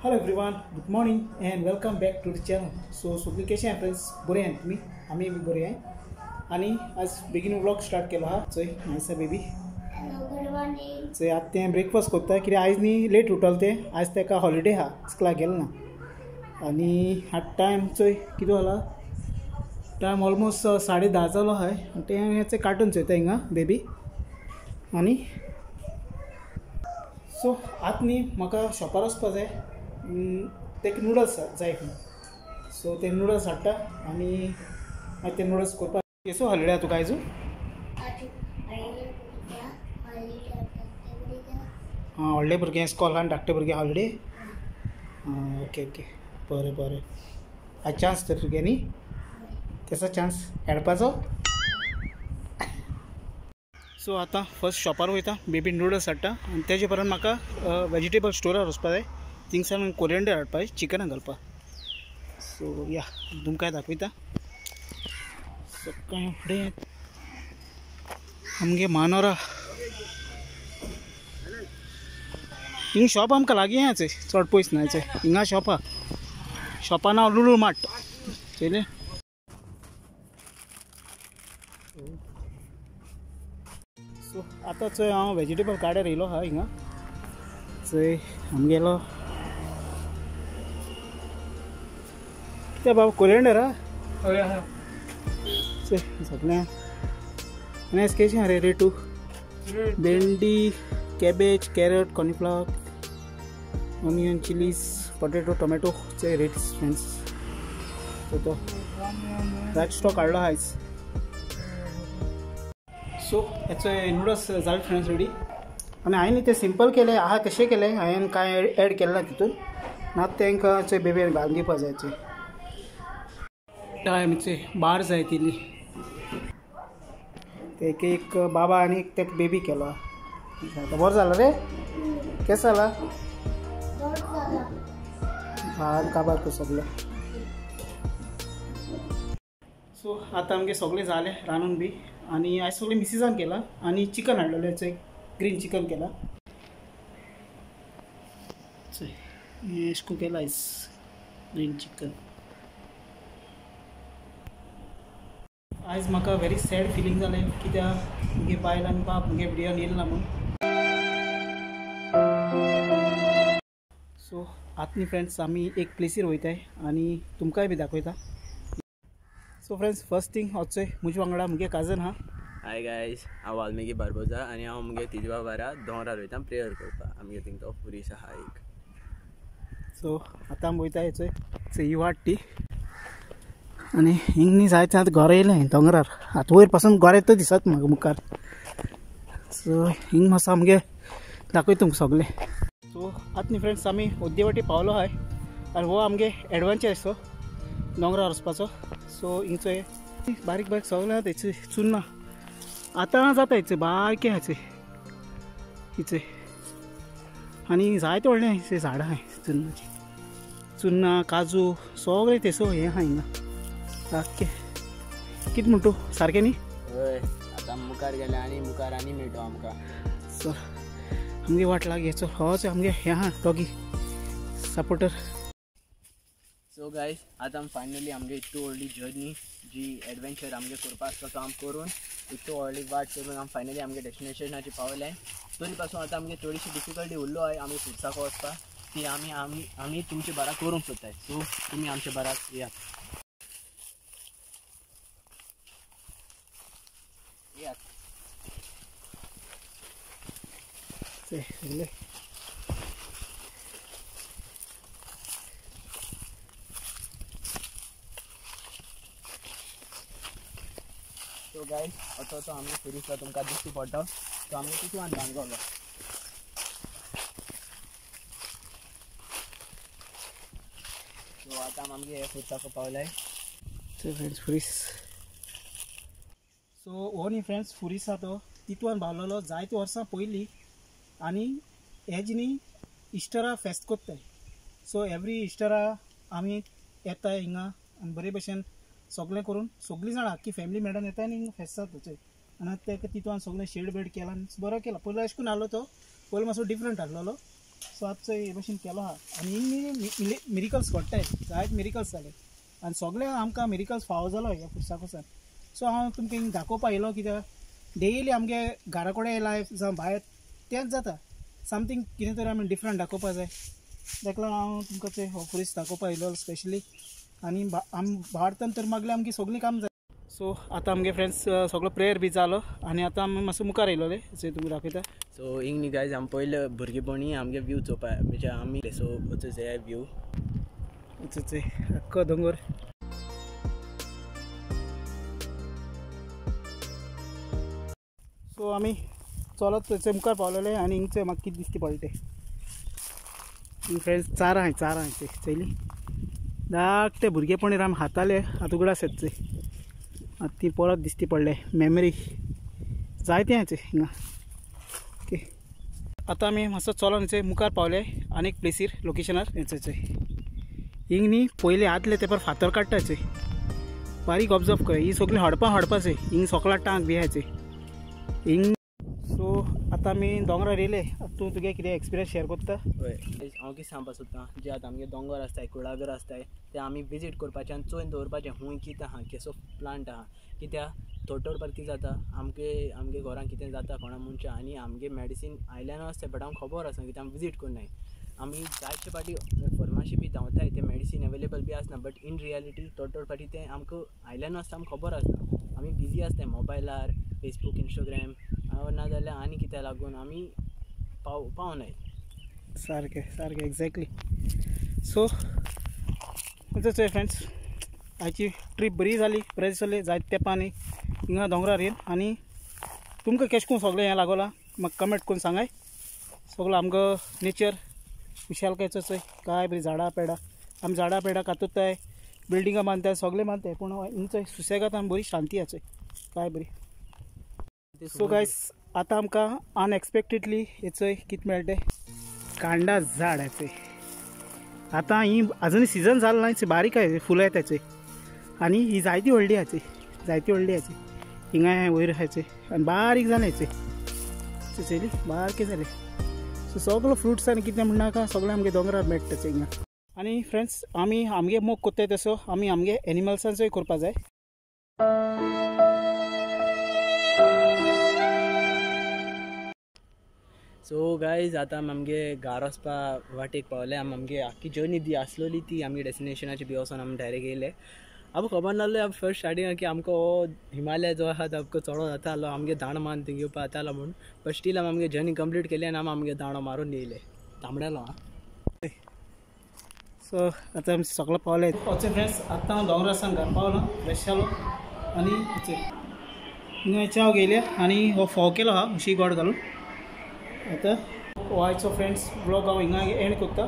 Hello everyone, good morning and welcome back to the channel. So सगळी कशें आहा friends, बरें आहात तुमी? आमी बी बरें आहाय। आनी आज बेगीन व्लॉग स्टार्ट केलो आहा। चोय नायसा बेबी, चोय आतां तें ब्रेकफास्ट करता कित्याक आयज न्ही लेट उठल तें, आज तेका हॉलिडे आहा, स्कुलाक गेलें ना। आनी आतां टायम चोय कितें जाला, टायम ऑलमोस्ट 10:30 जालो आहाय। तें हें कार्टून चोयता हिंगा बेबी। आनी सो आतां न्ही म्हाका शॉपार वचपा जाय, तेका नुडल्स जाय खंय, सो ते नुडल्स हाडटा आनी मागीर ते नुडल्स करपाक। केसो हॉलिडे आहा तुका आयजू? आं, व्हडले भुरगे स्कॉलान, धाकटे भुरगे हॉलिडे। आं, ओके ओके, बरें बरें। आयज चान्स तर तुगे न्ही, केसो चान्स खेळपाचो? सो आतां फर्स्ट शॉपार वयता, बेबी नुडल्स हाडटा आनी तेजे उपरांत म्हाका वेजिटेबल स्टोरार वचपा जाय, थिंगसान कोरियंडर हाडपा जाय चिकनाक घालपाक। सो या तुमकां दाखयता सकाळीं फुडें आमगे मानोरा हिंग शॉप आमकां लागीं आहा, चड पयस ना हिंगा शॉप आहा। शॉपा नांव लुलू मार्ट चोयलें। सो आतां चोय हांव वेजिटेबल गार्डन येयलो आहा हिंगा। चोय आमगेलो कितें बाबा कोरियंडर आहा चोय सगळें। आनी आयज कशें आहा रे रेटू? भेंडी, cabbage, carrot, cauliflower, onion, chillies, potato, tomato चोय रेट्स फ्रेंड्स। तो रायट स्टॉक हाडलो आयज। सो हेचो नुडल्स जाले फ्रेंड्स रेडी। आनी हांवें न्ही ते सिंपल केले आहा तशें केलें, हांवें कांय एड केलें ना तितून ना, तांकां चोय बेबी घालून दिवपा जाय। चोय टायम चोय 12 जाय तिली। ते एक बाबा आनी एक तेका बेबी केलो। बरें जालां रे? केसो जाला? भार काबार कर सगळें। सो आतां आमगे सगळें जालें रांदून बी, आनी आयज सगळें मिसिसान केलां आनी चिकन हाडलेलें, चोय ग्रीन चिकन केलां। चोय हें अशें करून केलां आयज ग्रीन चिकन। आयज म्हाका व्हेरी सॅड फिलींग जालें कित्याक मुगे बायल आनी बाप मुगे व्हिडियोन येयले ना म्हूण। सो आतां न्ही फ्रेंड्स आमी एक प्लेसीर वयताय आनी तुमकांय बी दाखयता। सो फ्रेंड्स फर्स्ट थिंग वचोय म्हजे वांगडा मुगे काजन आहा। हाय गायज, हांव वाल्मिकी बार्बोजा आनी हांव मुगे तिजवा बारा दोंगरार वयता प्रेयर करपाक। आमगे थिंग तो पुरीस आहा एक। सो आतां आमी वयता चोय चोय ही वाट ती, आनी हिंग न्ही जायते आतां घरा येयलें दोंगरार, आतां वयर पासून घरा येता दिसत म्हाका मुखार। सो हिंग मातसो आमगे दाखयता तुमकां सगळें। सो आतां न्ही फ्रेंड्स आमी अर्दे वाटे पावलो आहाय आनी हो आमगे एडवेंचर सो दोंगरार वचपाचो। सो हिंग चोय बारीक बारीक सगळें आहा तेचे चुन्नां आतां जाता हेचे बारके आहा हिचे, आनी जायते व्हडलें हिचे झाडां आहाय चुन्नाची, चुन्नां काजू सगळें तेसो हें आहा हिंगा सारकें। कितें म्हणटा तूं, सारकें न्ही? हय, आतां मुखार गेले आनी मुखार आनी मेळटो आमकां। सो आमगे वाट लागी हेचो होच आमगे हें आहा डॉगी सपोर्टर। सो गायज आतां फायनली आमगे इतू व्हडली जर्नी जी एडवेंचर आमगे करपा आसता तो आम करून इतू व्हडली वाट करून आम फायनली आमगे डेस्टिनेशनाचेर पावले। तरी पासून आतां आमगे थोडीशी डिफिकल्टी उरलो आहे आमी फुरसाक वचपाक, ती आमी आमी आमी तुमचे बारा करूंक सोदताय। सो तुमी आमचे बाराक येयात येयात। सगळे सो गायज असो तो आमगे पुरीसलो तुमकां दिश्टी पडटा तो आमगे तितून बांदगलो। सो आतां आमगे हे फुरसाक पावले। सो फ्रेंड्स फुरीस, सो हो न्ही फ्रेंड्स फुरीस आहा तो तितून बावलेलो जायते वर्सां पयलीं, आनी हेज न्ही इस्टरा फेस्त करताय। सो एवरी इस्टरा आमी येताय हिंगा आनी बरे भशेन सगळें करून सगळीं जाणां आख्खी फॅमिली मेळोन येता आनी हिंगा फेस्त जाता चोय। आनी ताका तितून सगळें शेड बेड केला आनी बरो केला। पयलो अशें करून आहलो तो, पयलो मातसो डिफरंट आहलोलो, सो आतां हे भशेन केलो आहा आनी हिंग मिरिकल्स घडटाय, जायते मिरिकल्स जाले आनी सगळे आमकां मिरिकल्स फावो जालो ह्या पुरसाक वचून. सो हांव तुमकां हिंग दाखोवपा येयलो कित्याक डेली आमगे घरा कडेन लायफ जावं भायर तेंच जाता, समथींग कितें तरी आमी डिफरंट दाखोवपा जाय. ताका लागून हांव तुमकां ते हो पुरीस दाखोवपा येयलो स्पेशली. आनी आमी भारतान तर मागले आमगे सगळीं काम जाय. सो आतां आमगे फ्रेंड्स सगळो प्रेयर बी जालो आनी आतां आमी मातसो मुखार येयलोले जे तुमी दाखयता. सो हिंग न्ही गायज आमी पयले भुरगेपणी आमगे व्यू चोवपा म्हणजे आमी सो वचचे व्यू वचचे आख्खो दोंगर. सो आमी चलत थंयचे मुखार पावलेले आनी हिंगचे म्हाका कितें दिसती पडटा ते फ्रेंड्स चारां आहाय, चारां आहाय ते चयली धाकटे भुरगेपणीर आमी हाताले आतां उगडास येता आतां ती परत दिसती पडले मेमरी जायते आहाय हिंगा. ओके आतां आमी मातसो चलोन मुखार पावले आनी एक प्लेसीर लोकेशनार. हेंचे हिंग न्ही पयलीं आदले तेपार फातर काडटाचे बारीक ऑब्जर्व कर, ही सगळीं हडपां हडपाचे हिंग सगळा टांक बी आहाय हिंग. सो आतां आमी दोंगरार येयले, तूं तुगे कितें एक्सपिरियन्स शेयर करता? हय हांव कितें सांगपा सोदतां, जे आतां आमगे दोंगर आसताय कुळागर आसताय ते आमी विजीट करपाचें आनी चोयन दवरपाचें खूंय कितें आहा केसो प्लांट आहा. कित्याक थोडे थोडे पार कितें जाता आमगे आमगे घरान कितें जाता कोणा मनशां आनी आमगे मेडिसीन आयल्यानू आसता बट आमकां खबर आसना कित्याक आमी विजीट करनाय. आमी जायते फावटी फार्मासी बी धांवताय ते मेडिसीन अवेलेबल बी आसना बट इन रियलिटी थोडे थोडे फावटी तें आमकां आयल्यानू आसता आमकां खबर आसना. आमी बिजी आसताय मोबायलार फेसबूक इंस्टाग्राम ना जाल्यार आनी कित्याक लागून आमी पावनाय. सारकें सारकें एक्झॅक्टली. सो चोय फ्रेंड्स आयची ट्रीप बरी जाली, बरें दिसलें जायते तेंपांनी हिंगा दोंगरार येवन. आनी तुमकां केशें करून सगळें हें लागोलां म्हाका कमेंट करून सांगाय. सगळो आमकां नेचर खुशालकायचो चोय काय बरी झाडां पेडां, आमी झाडां पेडां कातुताय, बिल्डिंगां बांदताय, सगळें बांदताय, पूण हिंग सुसेगाद आनी बरी शांती आसा काय बरी. सो गायस आतां आमकां अनएक्सपेक्टेडली हेचोय कितें मेळटा कांडा झाड हाचें. आतां ही अजून सिजन जालें ना, बारीक आहाय फुलां येताचे आनी ही जायती व्हडली हाची, जायती व्हडली हाची हिंगा वयर हाचे आनी बारीक जालें हेचे चली बारके जाले. सो सगलो फ्रुट्स आनी कितें म्हणनाका सगळें आमगे दोंगरार मेळटा हिंगा. आनी फ्रेंड्स आमी आमगे मोग करताय तसो आमी आमगे एनिमल्सांचोय करपा जाय. सो गायज आतां आमी आमगे घार वचपा वाटेक पावले. आमी आमगे आख्खी जर्नी दी आसलोली ती आमगे डेस्टिनेशनाची बी वचोन आमी डायरेक्ट येयले. आमकां खबर नासलें आमी फर्स्ट स्टार्टिंगाक की आमकां हो हिमालय जो आहा तो आमकां चडो जातालो, आमगे दांडो मारून थंय घेवपा जातालो म्हूण. बट स्टील आमी आमगे जर्नी कंप्लीट केली आनी आमी आमगे दांडो मारून येयले तांबड्यालो. आं सो आतां आमी सगळो पावले. ओके फ्रेंड्स आतां हांव दोंगरार सावन घरा पावलो, फ्रेश जालो आनी हिंगा च्याव घेयल्या आनी हो फोव केलो आहा उशी गोड घालून. आतां हो आयचो फ्रेंड्स ब्लॉग हांव हिंगा एंड करता.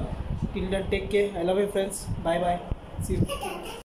Till then take care, I love you friends, bye bye, see you.